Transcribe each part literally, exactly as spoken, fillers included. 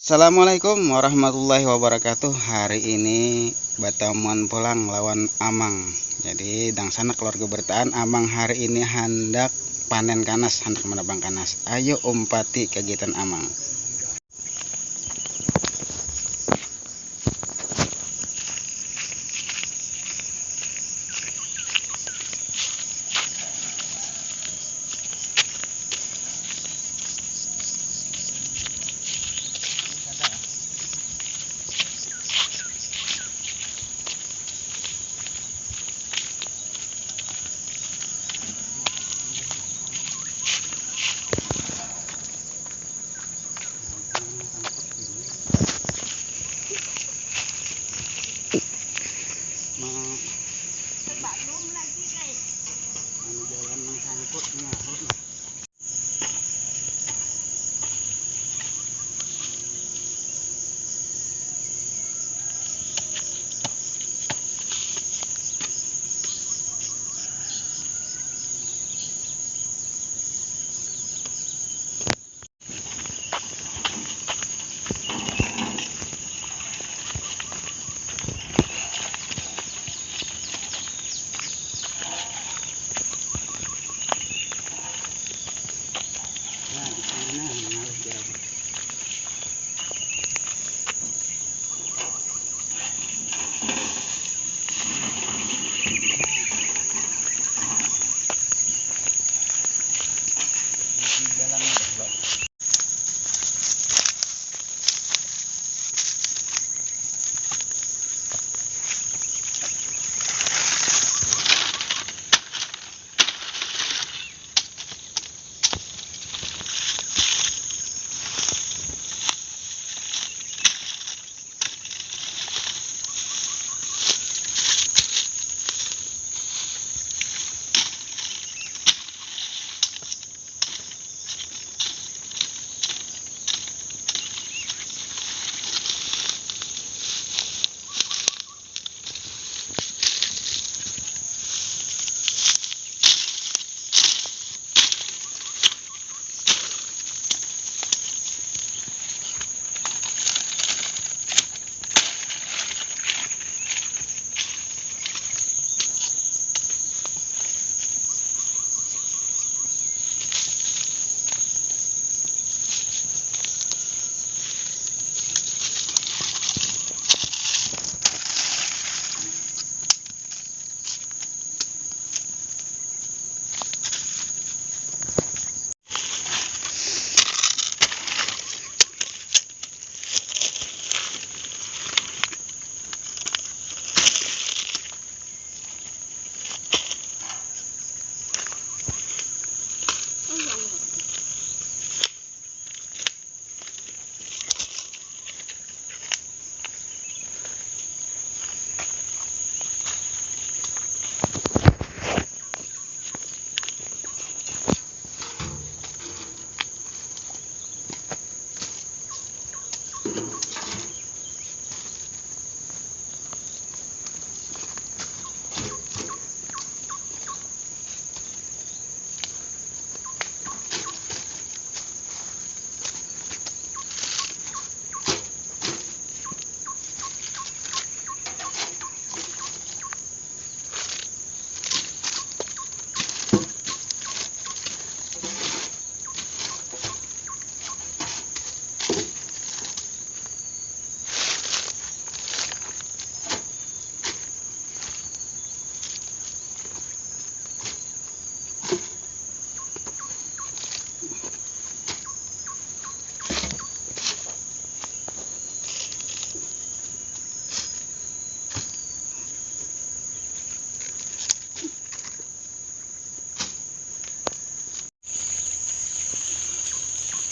Assalamualaikum warahmatullahi wabarakatuh. Hari ini batamuan pulang lawan Amang. Jadi, dangsanak keluarga bertahan, Amang hari ini handak panen kanas, handak menebang kanas. Ayo umpati kegiatan Amang. Nah, anu jalan nang sangkut, nah. Nah, di sana, nah, mengalir jalan.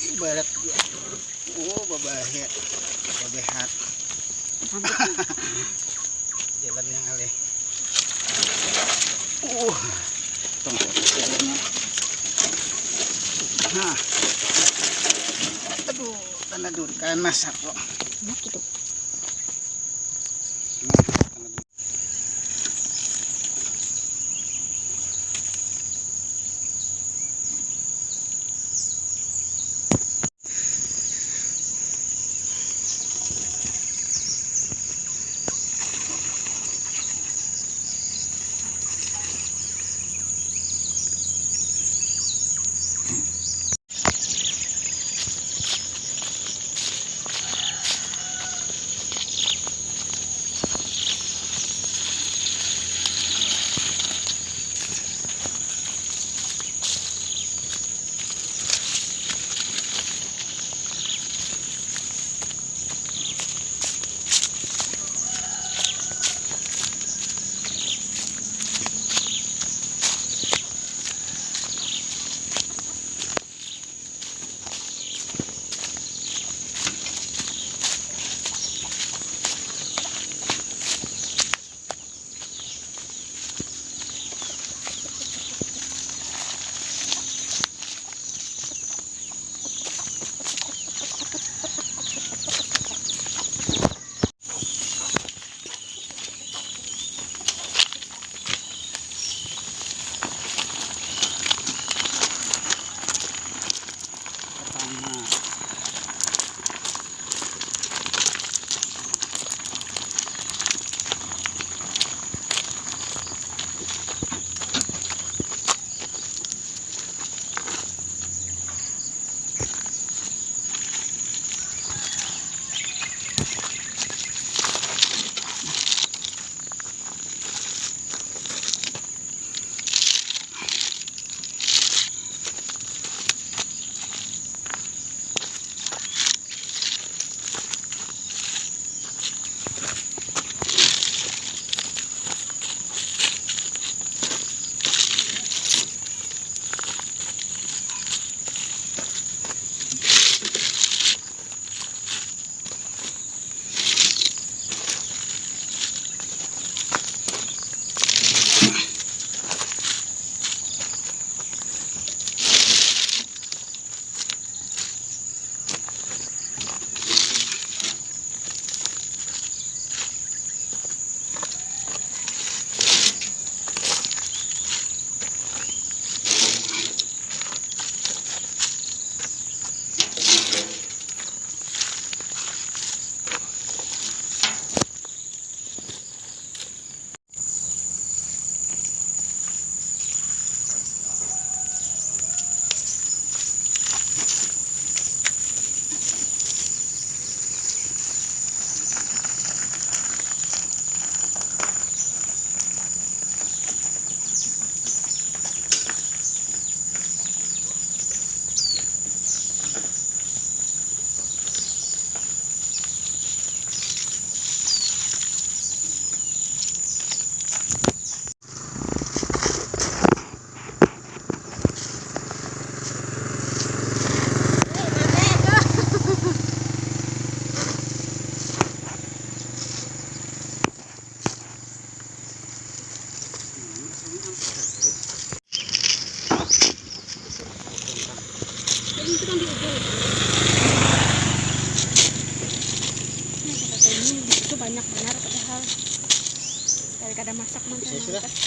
Ibarat dia. Oh, babahe. Babehat. Jalan yang alih. Uh. Tong. Nah. Aduh, tanah duri kanas aku. Enak gitu. Nah, tanah duri.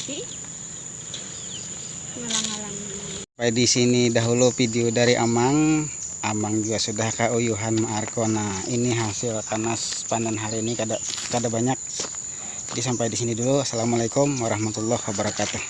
Ih, ngalang-ngalang. Sampai di sini dahulu video dari Amang. Amang juga sudah kauyuhan maarko. Nah, ini hasil kanas panen hari ini, kada kada banyak. Jadi sampai di sini dulu. Assalamualaikum warahmatullahi wabarakatuh.